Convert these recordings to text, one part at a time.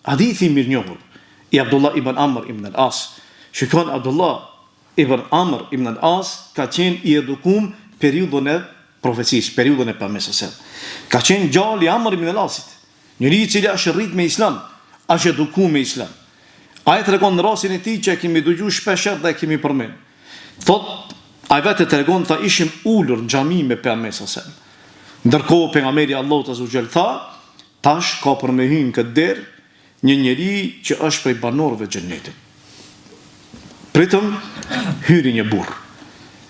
Hadithi i mirënjohur i Abdullah ibn Amr ibn al-As. Shikon Abdullah ibn Amr ibn al-As ka qenë i edukum periudhën e profecisë, periudhën e Pejgamberit sallallahu alejhi wasallam. Ka qenë djali i Amr ibn al-Asit, njeri i cili është rrit me Islam, është eduku me Islam. Ai tregon rastin e tij që e kemi dëgju shpeshherë dhe e kemi përmend. Thot, ai vetë e tregon, tha ishim ulur në xhami me Pejgamberin sallallahu alejhi wasallam. Ndërkohë pejgamberi i Allahut azza wa jall tha, Tash ka për me hy në këtë derë një njeri që është prej banorëve të xhennetit. Pritëm, hyri një burrë.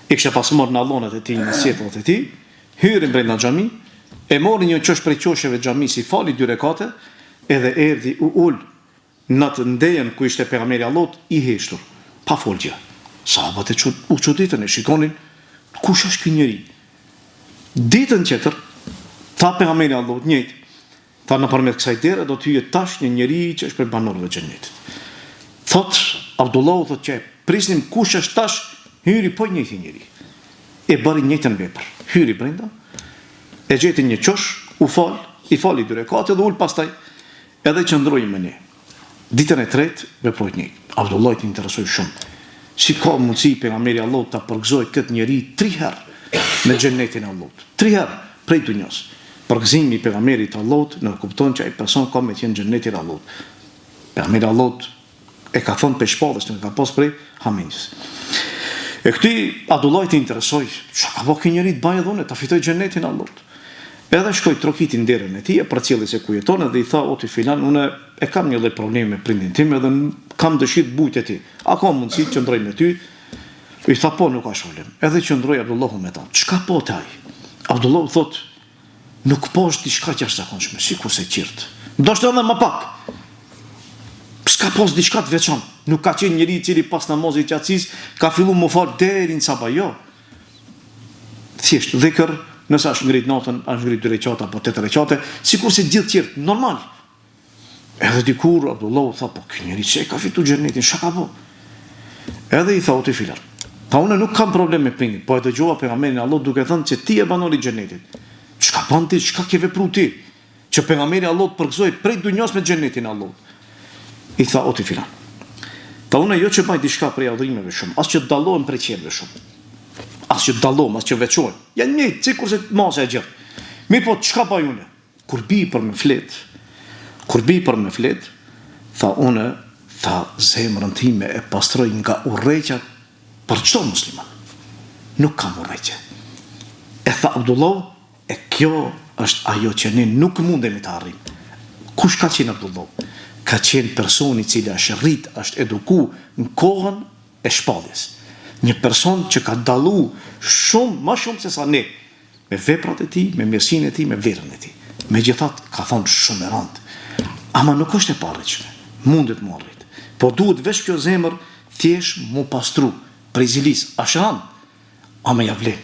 I kishte pas marrë nalonat e tij në sjetullat e tij, hyri brenda në xhami, e mori një qosh prej qosheve të xhamisë, i fali dy rekate, edhe erdhi u ul Në atë ndejën ku ishte Pejgamberi i Allahut, i heshtur, pa folë gjë. Sahabët e u çuditën, e shikonin, kush është ky njeri? Ditën tjetër, tha Pejgamberi i Allahut njëjtë, tha nëpërmjet kësaj dere do të hyjë tash një njeri që është prej banorëve të xhenetit. Thot Abdullahu thotë që e prisnim kush është tash, hyri po i njëjti njeri. E bëri njëjtën vepër. Hyri brenda, e gjeti një qosh, u fal, i fali dy rekate dhe u ul pastaj Edhe qëndroi me ne. Ditën e tretë veproi njëjtë. Abdullahit i interesoi shumë. Si ka mundësi Pejgamberi i Allahut ta përgëzojë këtë njeri tri herë me xhenetin e Allahut? Tri herë prej dunjasë. Përgëzimi i Pejgamberit të Allahut nënkupton që ai person ka me qenë në xhenetin e Allahut. Pejgamberi i Allahut E ka thënë prej shpalljes, nuk e ka pas prej hamendjes. E këtij Abdullahit i interesoi, çka ka bo ky njeri të baj edhe unë, ta fitoj xhenetin e Allahut. Edhe shkoi trokiti në derën e tij, e përcjelli se ku jeton edhe i tha, o ti filan, unë e kam një lloj problemi me prindin tim edhe kam dëshirë të buj te ti. A ka mundësi të qëndroj me ty? I tha, po, nuk është problem. Edhe qëndroi Abdullahu me ta. Çka po te ai? Abdullahu thotë, Nuk pash diçka të jashtëzakonshme, sikurse tjerët. Ndoshta edhe më pak. S'ka pas diçka të veçantë. Nuk ka qenë njeri i cili pas namazit të jacisë ka fillu m'u fal deri në sabah, jo. Thjesht dhikr, nëse është ngrit natën, është ngrit dy rekate apo tetë rekate, sikurse gjithë tjerët, normal. Edhe dikur Abdullahu tha, po ky njeri që e ka fitu xhenetin, çka ka bo? Edhe i tha o ti filan. Tha unë nuk kam problem me prindin, po e dëgjova pejgamberin e Allahut duke thënë që ti je banor i xhenetit. Çka bën ti, çka ke vepru ti? Që pejgamberi i Allahut përgëzoi prej dunjas me xhenetin e Allahut. I tha o ti filan. Tha unë jo që baj diçka prej adhurimeve shumë, as që dallohem prej tjerëve shumë. As që dallohem, as që veçohem. Janë njëjtë, sikurse masa e gjerë. Mirëpo çka baj unë? Kur bi për me flet, kur bi për me flet, tha unë, tha zemrën time e pastroj nga urrejtja për çdo musliman. Nuk kam urrejtje. E tha Abdullahu, e kjo është ajo që ne nuk mundemi ta arrijmë. Kush ka qenë Abdullahu? Ka qenë personi i cili është rrit, është eduku në kohën e shpalljes. Një person që ka dallu shumë, më shumë se sa ne, Me veprat e tij, me mirësinë e tij, me vlerën e tij. Megjithatë, ka thonë shumë e rëndë. Ama nuk është e paarritshme. Mundet m'u arrit. Po duhet veç kjo zemër thjesht m'u pastru prej zilisë. Është rëndë. Ama ja vlen.